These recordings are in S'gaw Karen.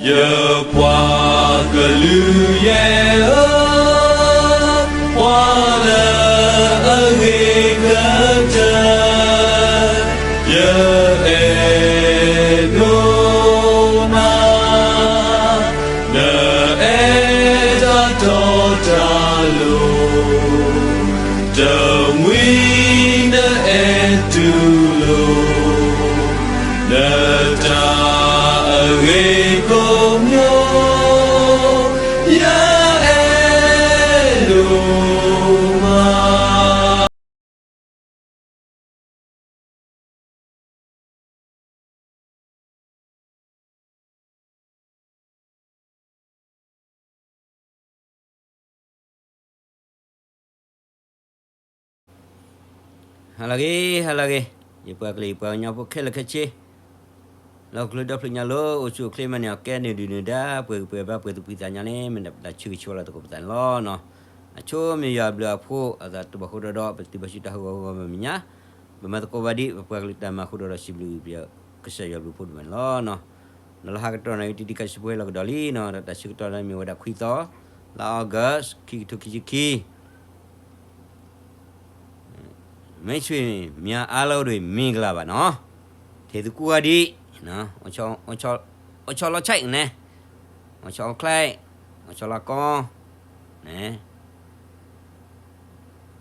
ယပှၤကလုာ်ယဲၢ်ဧၢ, ပှၤလၢအဂ့ၤကတၢၢ် ယအဲၣ်ဒိၣ်မး, နအဲၣ်တၢ်တီတၢ်လိၤ, တမှံၤနအဲၣ်တူၢ်လိာ် နတၢ်အဂ့ၤကိးမံၤ, ယအဲၣ်ဒိၣ်မး. ဟါလၢအဂ့ၤ, ဟါလၢအဂ့ၤ, ယပှၤကလုာ်ယပှၤကညီဖိခဲလၢာ်ခဲဆ့, လၢဟီၣ်ခိၣ်ဒီဖျၢၣ်ညါလၢ အိၣ်ဆူၣ်အိၣ်ချ့မးန့ၣ် အကဲန့ၣ်ဒုးနုၤဒါ ပှဲၤကပှဲၤဘၣ်ပှဲၤသူၣ်ဖှံသးညီန့ၣ် မ့ၢ်ဒၣ်ပတၢ်ဆၢဂ့ၤဆၢဝါလၢသကိးပသးန့ၣ်လီၤ. အဆိမ့ၢ်ယွၤအဘျုးအဖှိၣ် အသးတဘၣ်ဃိဒီဒီး ပတုၤဘၣ်ဆူတၢ်ဟးဂီၤဂီၤမးမဲာ်ညါ, ပမၤသကိးဘၣ်ဒံး ပပှၤကလုာ်တၢ်မၤအဃိဒီး ဒီးစံးဘျုးကစၢ်ယွၤဘျုးဖှိၣ်ဒိၣ်မးန့ၣ်လီၤ. ဒီးလၢဟါကတီၢ်န့ၣ် တံၤတံၤကါစံးဖိဟဲလီၤကဒီးလံန့ၣ်, ဒီးတၢ်ဆၢကတီၢ်န့ၣ်မ့ၢ်ဝဲဒၣ်ခွံသီ, လါ August ခံကထိခံဆံခံ မ့ၢ်ဆွေများအားလုံးတွင်မင်္ဂလာပါနော်, ထဲသူကူဝါဒီ, အိၣ်ဆီလီၤဆဲးန့ၣ်, အိၣ်ဆီအီၣ်ချဲ, အိၣ်ဆီလီၤကီ, န့ၣ်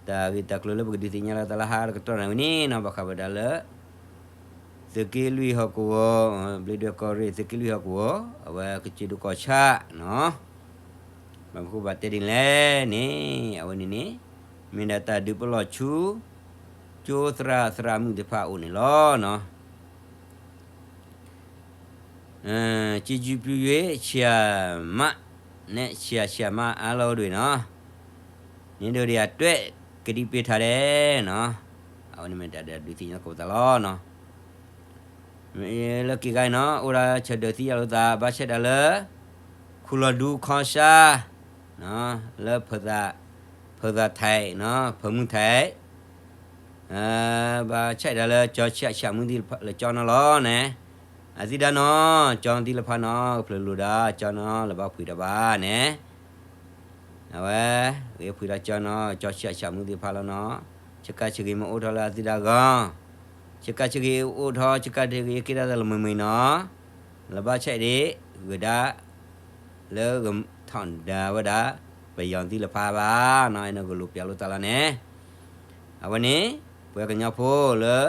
တၢ်ဂ့ၢ်တၢ်ကျိၤလၢပကဒုးသ့ၣ်ညါလီၤသးလၢဟါကတီၢ်န့ၣ်ဝဲန့ၣ်နီၤ ဘၣ်ဃးဝဲဒၣ်လၢ သုးက့လွံၢ်ဟီၣ်ကဝီၤ, ဘျ့ဒွဲၣ်ကီၢ်ရ့ၣ် သုးက့လွံၢ်ဟီၣ်ကဝီၤ, အဝဲကစၢၢ်ဒိၣ်ကီၢ်ဆၣ်နီၤ, ဘၣ်မနုၤဃိဘၣ်တဲဒ်လဲၣ်န့ၣ် အဝဲန့ၣ်န့ၣ် မ့ၢ်ဒၣ်တၢ်ဒုးပလီၢ်ဆူ ကၠိသရၣ်သရၣ်မုၣ်သ့ၣ်တဖၣ်အအိၣ်န့ၣ်လီၤနီၤ. ကျေးဇူးပြု၍ ဆရာမ နဲ့ ဆရာ၊ ဆရာမအားလုံးတွင်နီၤ, နင်တို့တွေအတွက် ကတိပေးထားတယ်နီၤ, အဝဲန့ၣ်မ့ၢ်တၢ်ဒုးသ့ၣ်ညါသကိးပသးလီၤနီၤ. လၢက့ၤဂၤနီၤ အိၣ်ဒၣ်ဆၢဒိးသံယၤလိာ်သး ဘၣ်ဆဲးတၢ်လၢ ခူၣ်လီၤဒူခီစါ လၢ ဖၢသးထဲးနီၤ ဖၢမုၢ်ထဲး ဘၣ်ဆဲးတၢ်လၢ ကၠီဆံးဆံးမုၢ်သံလၢကၠီနီၤလီၤန့ၣ်, အသံဒၣ်နီၤ ကၠီသံလၢဖါနီၤ ကဖျၢၣ်လိာ်ဒီးကၠီနီၤ လၢဘၣ်ဖှံတၢ်ဘၣ်န့ၣ်, အဝဲ ဂ့ၤဖှံဒီးကၠီနီၤ ကၠီဆံးဆံးမုၢ်သံဖါလီၤနီၤ, ဆ့ကၤဆ့ဂ့ၤမ့ၢ်အိၣ်ထီၣ်လၢအသံဒၣ်ဂီၤ, ဆ့ကၤဆ့ဂ့ၤအိၣ်ထီၣ် ဆ့ကၤဆ့ဂ့ၤက့ၤဒၣ်တၢ်လၢမုၢ်မုၢ်နီၤ, လၢဘၣ်ဆဲးဒံး ဂ့ၤဒၣ် လၢဂထီၣ်ဒါဝဲဒၣ် ပယီၤသံလၢဖါဘၣ်နီၤ အဲၣ်ဒိးဂဲၤလိာ်ပျၢ်လိာ်သးလီၤန့ၣ်, အဝဲန့ၣ် ပှၤကညီဖိလၢ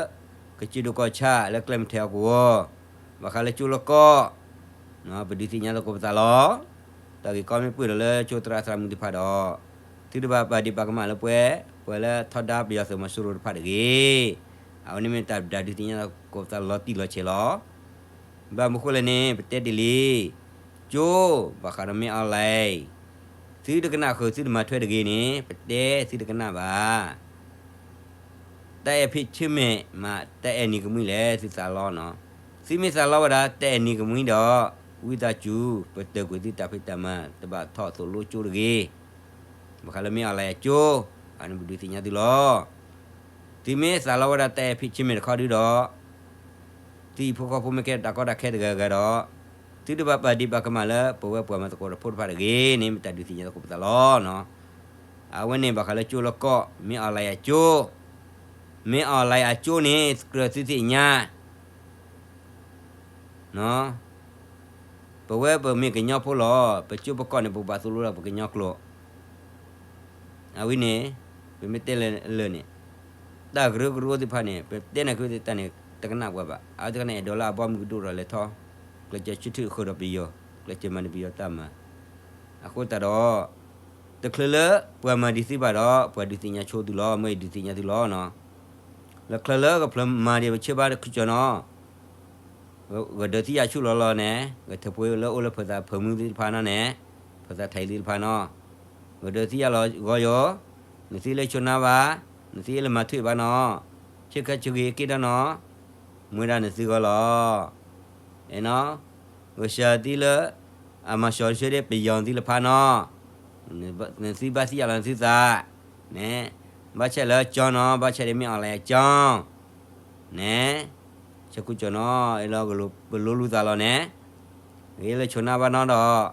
ကစၢၢ်ဒိၣ်ကီၢ်ဆၣ်လၢကျဲမုၢ်ထဲးအကဝီၤ, ဘၣ်ဃးလၢကၠိလီၢ်ကီၢ် ပဒုးသ့ၣ်ညါသကိးပသးလီၤ. တၢ်ဂ့ၢ်ကီမ့ၢ်ပှဲၤဒီးလၢကၠိသရၣ်သရၣ်မုၣ်သ့ၣ်တဖၣ်ဒီး သုတဘၣ်ပာ်ဒံးပာ်ကမၣ်လၢပှဲၤ ပှဲၤလၢထီဒါပယီၤသုးမီၤစိရိၤတဖၣ်တဂ့ၤ. အဝဲန့ၣ်မ့ၢ်တၢ်ဒုးသ့ၣ်ညါသကိးပသးလီၤတံၢ်လီၤဆဲးလီၤ. ဘၣ်မနုၤဃိလဲၣ်န့ၣ် ပတဲတ့ၢ်လံ, ကၠိ ဘၣ်ဃးဒီးမ့ၢ် online သုတကနၣ်ဃုာ်သုတမၤထွဲတဂ့ၤန့ၣ် ပတဲသုတကနၣ်ဘၣ်. တၢ်အဲၣ်ဖံးဆ့မဲာ်မး တၢ်အဲၣ်နံၤကမှံလဲၣ် သုသးလီနီၤ. သုမ့ၢ်သးလီဝဲဒၣ် တၢ်အဲၣ်နံၤကမှံဒီး ဝံသးစူၤ ပတၢၢ်ကွံာ်သုတၢ်ဖံးတၢ်မၤ တဘၣ်ထီၣ်သိၣ်လိကၠိတဂ့ၤ. ဘၣ်ဃးလၢမ့ၢ် online အကၠိ အန့ၣ်ပဒုးသ့ၣ်ညါသုလီၤ. သုမ့ၢ်သးလီဝဲဒၣ် တၢ်အဲၣ်ဖံးဆ့မဲာ်တခီဒုဒီး သုဟံၣ်ဖိဃီဖိမ့ၢ်ကဲတၢ်ကီတၢ်ခဲတဂၤဂၤဒီး သုတဘၣ်ပာ်ဒံးပာ်ကမၣ်လၢ ပဝဲပှၤမၤသကိးတၢ်ဖိတဖၣ်တဂ့ၤန့ၣ် မ့ၢ်တၢ်ဒုးသ့ၣ်ညါသကိးပသးလီၤ. အဝဲန့ၣ်ဘၣ်ဃးလၢကၠိလီၢ်ကီၢ် မ့ၢ် online အကၠိ, မ့ၢ် online အကၠိန့ၣ် ကြၢးသုသ့ၣ်ညါ ပဝဲပမ့ၢ်ကညီဖိလီၤ. ပကၠိပကီၢ်န့ၣ် ပဘၣ်သိၣ်လိဒီးပကညီကျိာ်. အဝဲန့ၣ် ပမ့ၢ်တဲလၢလၢာ်န့ၣ် တၢ်ကရၢကရိသ့ၣ်တဖၣ်န့ၣ် ပတဲနၤက့ၤသ့ၣ်တၢ်န့ၣ် တကနၣ်ပှၤဘၣ်. အဝဲတခါန့ၣ် အဲၣ်ဒိးလၢအဘီမုၢ်ကဒိၣ်ထီၣ်လဲၤထီၣ် ကျဲးစၢးဆၢထၢၣ်ဃုာ်ဒီးပယီၤ, ကျဲးစၢးမၤန့ၢ်ပယီၤတၢ်မၤ. အဃိသတးဒီး တချုးလၢပှၤမၤဒံးသုဘၣ်ဒီး ပှၤဒုးသ့ၣ်ညါဆိသုလီၤ, မ့ၢ်ဒုးသ့ၣ်ညါသုလီၤနီၤ. လၢချုးလၢကဖျၢၣ်မၤဒံးပဆၢဘၣ်တခုကၠီၤနီၤ ကဒၢးသံယၤဆူၣ်လီၤလီၤန့ၣ် ကထၢၣ်ပှဲၤလၢအိၣ်လၢဖၢသးဖၢမုၢ်သ့ၣ်တဖၣ်နီၤန့ၣ်, ဖၢသးထံးသ့ၣ်တဖၣ်နီၤ, ကဒၢးသံယၤလီၤဂီၤယိာ်, နသံလၢဆိနါဘၣ်, နသံလၢမၤထွဲဘၣ်နီၤ, ဆ့ကၤဆ့ဂ့ၤက့ၤဒီးနီၤ, မ့ၢ်ဒၣ်နသံဂီၤလီၤ. အဲၣ်နီၤ, ကစၢ်သံလၢ အမၤစၢၤဆၢဒၣ်ပယီၤသံလၢဖးနီၤ, နသံဘၣ်သံယၤလီၤနသံသး, န့ၣ်, ဘၣ်ဆဲးလၢကၠီနီၤ, ဘၣ်ဆဲးဒ်မ့ၢ် online အကၠီ န့ၣ်, ဆၢခိၣ်ကၠီနီၤ, အဲၣ်လီၤကလိၤလူသးလီၤန့ၣ်, ဂ့ၤလၢဆိနၢ်ဘၣ်နီၢ်ဒီး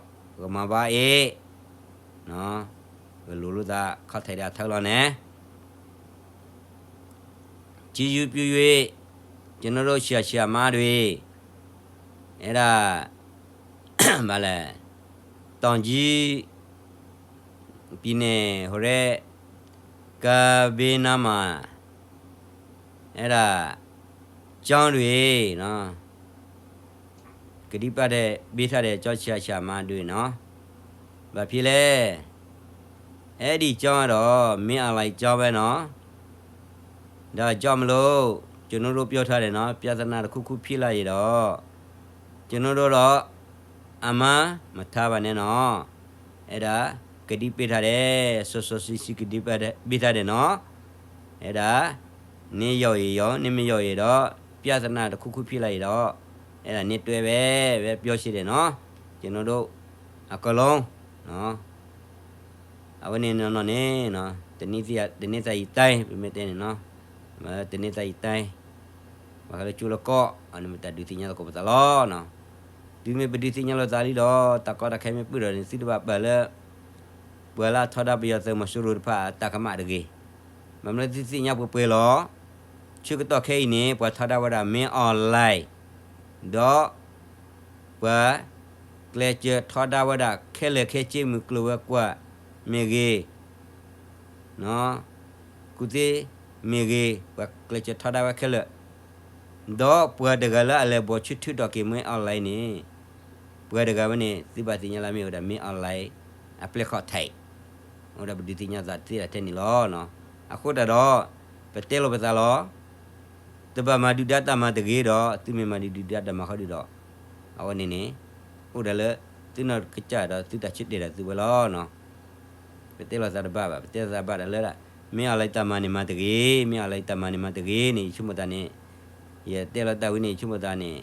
ကမၤဘၣ်အ့ၣ်, ကလူၤလိာ်သး ခီၣ်ထံးဒၣ်ထၢလီၤန့ၣ် ကျေးဇူးပြု၍ ကျွန်တော်တို့ ဆရာ ဆရာမတွေ အဲ့ဒါ ဘာလဲ တောင်ကြီး ပြည်နယ် ဟိုရဲ ကဘီနားမှာ အဲ့ဒါ ကျောင်းတွေနော် ကတိပတ်တဲ့ ပေးထားတယ် ကျောင်းဆရာဆရာမတွေနော် ဘာဖြစ်လဲ အဲ့ဒီကျောင်းကတော့ မင်းအောင်လှိုင်ကျောင်းပဲနော် ဒါကြောင့်မလို့ ကျွန်တော်တို့ပြောထားတယ်နော် ပြဿနာတစ်ခုခုဖြစ်လာရင်တော့ ကျွန်တော်တို့တော့ အမမထားပါနဲ့နော် အဲ့ဒါ ကတိပေးထားတယ် စောစောစီးစီး ကတိပေးထားတယ်နော် အဲ့ဒါ နင်းရောက်ရင်ရောက် နင်းမရောက်ရင်တော့ ပြဿနာတစ်ခုခုဖြစ်လာရင်တော့ အဲ့ဒါ နင်းတွဲပဲ ပဲပြောရှိတယ်နော် ကျွန်တော်တို့ အကလုံးနော် အဝဲန့ၣ်နီၢ်နီၢ်န့ၣ်နီၤ တနံၤသးယံၤတၢ် ပမ့ၢ်တဲန့ၣ်နီၤ တနံၤသးယံၤတၢ် ဘၣ်ဃးလၢကၠိလၢကီၢ် အန့ၣ်မ့ၢ်တၢ်ဒုးသ့ၣ်ညါသကိးပသးလီၤနီၤ တုၤမ့ၢ်ပဒုးသ့ၣ်ညါလိာ်သးလံဒီး တၢ်ကီတၢ်ခဲမ့ၢ်ပၢၢ်ဒီးန့ၣ် သုတဘၣ်ပာ်လၢ ပှၤလၢအထီဒါပယီၤသုးမီၤစိရိၤတဖၣ်အတၢ်ကမၣ်တဂ့ၤ ဘၣ်မနုၤသုသ့ၣ်ညါပှဲၤပှဲၤလီၤ ဆၢကတီၢ်ခဲအံၤန့ၣ် ပှၤထီဒါဝဲဒၣ် မင်းအောင်လှိုင် ဒီး ပှၤ ကျဲးစၢးထီဒါဝဲဒၣ် ခဲလၢာ်ခဲဆ့ မုၢ်ကျိၤဝဲၤကွာ်မ့ၢ်ဂ့ၤ ကူၣ်သ့မ့ၢ်ဂ့ၤ ပှၤကျဲးစၢးထီဒါဝဲခဲလၢာ် ဒီးပှၤတဂၤလၢအလဲၤဘီၣ်ဆၢထၢထီၣ်က့ၤ မင်းအောင်လှိုင်န့ၣ် ပှၤတဂၤဝဲန့ၣ် သုဘၣ်သ့ၣ်ညါလၢအမ့ၢ်ဝဲဒၣ် မင်းအောင်လှိုင် အပျဲၢ်ခီၣ်ထံး အိၣ်ဒီးပဒုးသ့ၣ်ညါသးသ့ဒၣ်ထဲန့ၣ်လီၤ. အဃိသတးဒီး ပတဲလိာ်ပသးလီၤ. တဘၣ်မၤဒုၣ်ဒါတၢ်မၤတဂ့ၤဒီး သုမ့ၢ်မၤဒုၣ်ဒါတၢ်မၤဃီဒုဒီး အဝဲန့ၣ်န့ၣ် အိၣ်ဒၣ်လၢ သုနီၢ်ကစၢ်ဒီးသုတၢ်ဆၢတဲာ်ဒီးသုဝဲလီၤ. ပတဲလိာ်သးတဘၣ်ဘၣ်, ပတဲလိာ်သးဘၣ်ဒၣ်လၢ မင်းအောင်လှိုင်တၢ်မၤန့ၣ်မၤတဂ့ၤ, မင်းအောင်လှိုင်တၢ်မၤန့ၣ်မၤတဂ့ၤန့ၣ် ယဆိကမိၣ်သးန့ၣ် ယတဲလီၤတၢ်ဝံၤန့ၣ် ယဆိကမိၣ်သးန့ၣ်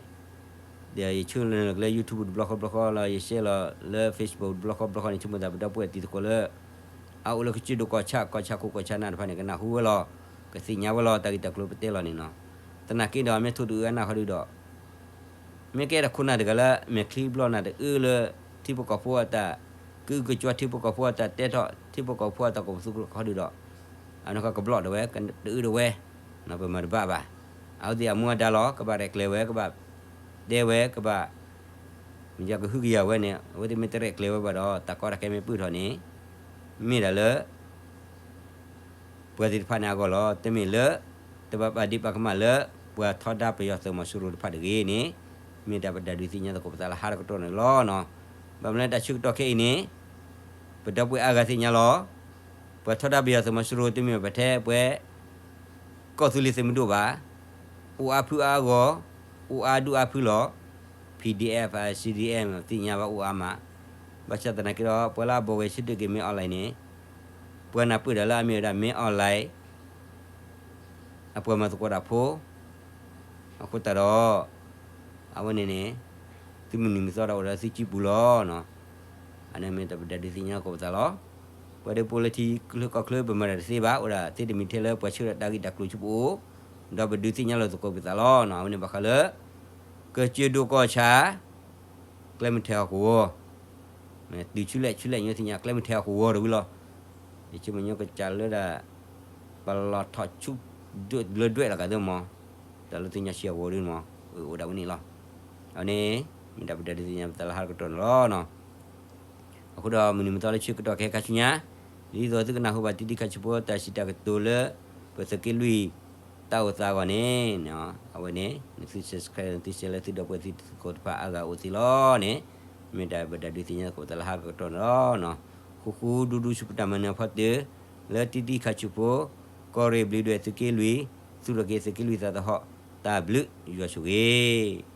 ဒီးယဆှၢလီၤလၢ YouTube တဘျီဃီဘျီဃီလီၤ, ယshareလီၤလၢ Facebook တဘျီဃီဘျီဃီန့ၣ် ယဆိကမိၣ်သး ပဒီပုၢ်ဝဲၢ်တံၤသကိးလၢ အအိၣ်လၢကစၢၢ်ဒိၣ်ကီၢ်ဆၣ် ကီၢ်ဆၣ်ခိၣ်ကီၢ်ဆၣ်နၢ်တဖၣ်န့ၣ် ကနၢ်ဟူဝဲလီၤ, ကသ့ၣ်ညါဝဲလီၤ တၢ်ဂ့ၢ်တၢ်ကျိၤပတဲလီၤန့ၣ်နီၤ. သနာ်က့ဒီး မ့ၢ်ထိၣ်တအုးအနၢ်ဃီဒုဒီး မ့ၢ်ကဲတၢ်ခိၣ်နၢ်တဂၤလၢ မဲာ်ချံဘျီၣ်နၢ်တအုးလၢ ထံဖိကီၢ်ဖိအတၢ်ကအုကကွၢ် ထံဖိကီၢ်ဖိအတၢ်တဲထီၣ် ထံဖိကီၢ်ဖိအတၢ်ကိးပသူခီဒုဒီး အနီၢ်ကီၢ်ကဘျီၣ်ဒၣ်ဝဲ တအုးဒၣ်ဝဲ, ပမၤတဘၣ်ဘၣ်. အဝဲသ့ၣ်အမူအဒါလီၤ, ကဘၣ်ရဲၣ်ကျဲၤဝဲ, ကဘၣ်တဲဝဲ, ကဘၣ် မ့ၢ်ကဟုကယာ်ဝဲန့ၣ် အဝဲသ့ၣ်မ့ၢ်တရဲၣ်ကျဲၤဝဲဘၣ်ဒီး တၢ်ကီတၢ်ခဲမ့ၢ်ပၢၢ်ထီၣ်န့ၣ် မ့ၢ်ဒၣ်လၢ ပှၤသ့ၣ်တဖၣ်န့ၣ်အဂီၢ်လီၤ. တမ့ၢ်လၢ တဘၣ်ပာ်ဒ့ၣ်ပာ်ကမၣ်လၢ ပှၤထီဒါပယီၤသုးမီၤစိရိၤတဖၣ်တဂ့ၤန့ၣ် မ့ၢ်တၢ်ပတၢ်ဒုးသ့ၣ်ညါသကိးပသးလၢဟါတကတီၢ်န့ၣ်လီၤ. ဘၣ်မနုၤလၢတၢ်ဆၢကတီၢ်ခဲအံၤန့ၣ် ပဒီပုၢ်ဝဲၢ်အါဂၤသ့ၣ်ညါလီၤ. ပှၤထီဒါပယီၤသုးမီၤစိရိၤတမ့ၢ်ဘၣ်ထဲပှၤ ကီၢ်သူလ့ၤသုးမုၢ်ဒိၣ်ဘၣ်, အိၣ်အါဖုအါဂီၢ်, အိၣ်အါဒူၣ်အါဖုလီၤ. PDF အ CDM သ့ၣ်ညါဘၣ်အိၣ်အါမး, ဘၣ်ဆၣ်သနာ်က့ဒီး ပှၤလၢအဘီၣ်ဝဲဆၢထၢၣ်က့ၤ မင်းအောင်လှိုင်န့ၣ် ပှၤနၢ်ပၢၢ်ဒၣ်လၢအမ့ၢ်ဝဲဒၣ် မင်းအောင်လှိုင် အပှၤမၤသကိးတၢ်ဖိ အဃိသတးဒီး အဝဲန့ၣ်န့ၣ် သုမုၢ်နံၤမုၢ်သီဒီးအိၣ်ဒီးသုစုပူၤလီၤ. အန့ၣ်မ့ၢ်တၢ်ပတၢ်ဒုးသ့ၣ်ညါသကိးပသးလီၤ. ပှၤဒၣ်ပအိၣ်လၢထံချၢကီၢ်ချၢ ပမၤတၢ်တသ့ဘၣ်, အိၣ်ဒၣ်သ့တမံၤထဲလၢပှၤဆှၢဒီးတၢ်ဂ့ၢ်တၢ်ကျိၤဆူပအိၣ်, ဒီးပဒုးသ့ၣ်ညါလိာ်သကိးပသးလီၤ. အဝဲန့ၣ်ဘၣ်ဃးလၢ ကစၢၢ်ဒိၣ်ကီၢ်ဆၣ် ကျဲမုၢ်ထဲဟီၣ်ကဝီၤ တုၤဆူလဲၣ်ဆူလဲၣ် ညီသ့ၣ်ညါ ကျဲမုၢ်ထဲဟီၣ်ကဝီၤတဝံၤလီၤ. ယဆိကမိၣ်ညီကစၢ်လၢဒၣ် ပလီၤထီၣ်ဆူ ဒွဲၣ်လၢဒွဲၣ်လီၤကသ့မး, တၢ်လၢသုညါဆံးအဂီၢ်ဒုမး, အိၣ်ဒၣ်ဝဲန့ၣ်လီၤ. အဝဲန့ၣ် မ့ၢ်တၢ်ပတၢ်ဒုးသ့ၣ်ညါပသးလၢဟါတကတီၢ်န့ၣ်လီၤ. အဃိဒီးမုၢ်နံၤမုၢ်သီလၢဆၢကတီၢ်ခဲခါဆူညါ, ဒ်သိးသုကနၢ်ဟူဘၣ်တံၤတံၤခါဆူဖိ တၢ်စံးတၢ်ကတိၤလၢ ပသုးက့လွံၢ်တၢ်အိၣ်သးအဂီၢ်န့ၣ်, အဝဲန့ၣ် နသု subscribe သု share လၢသုဒီပုၢ်ဝဲၢ်တံၤသကိးတဖၣ်အါဂၤအိၣ်သ့လီၤန့ၣ်, မ့ၢ်တၢ်ပတၢ်ဒုးသ့ၣ်ညါသကိးပသးလၢဟါတကတီၢ်န့ၣ်လီၤ. ဃူဃူဒူဒူဆူပတၢ်မၤနၢၤအဖီတၢၢ် လၢတံၤတံၤခါဆူဖိ, ကီၢ်ရ့ၣ်ဘျုးဒွဲၣ်သုးက့လွံၢ်, သူၣ်ထီၣ်က့ၤသုးက့လွံၢ်သးသဟီၣ်, တၢ်ဘျုးယွၤဆိၣ်ဂ့ၤ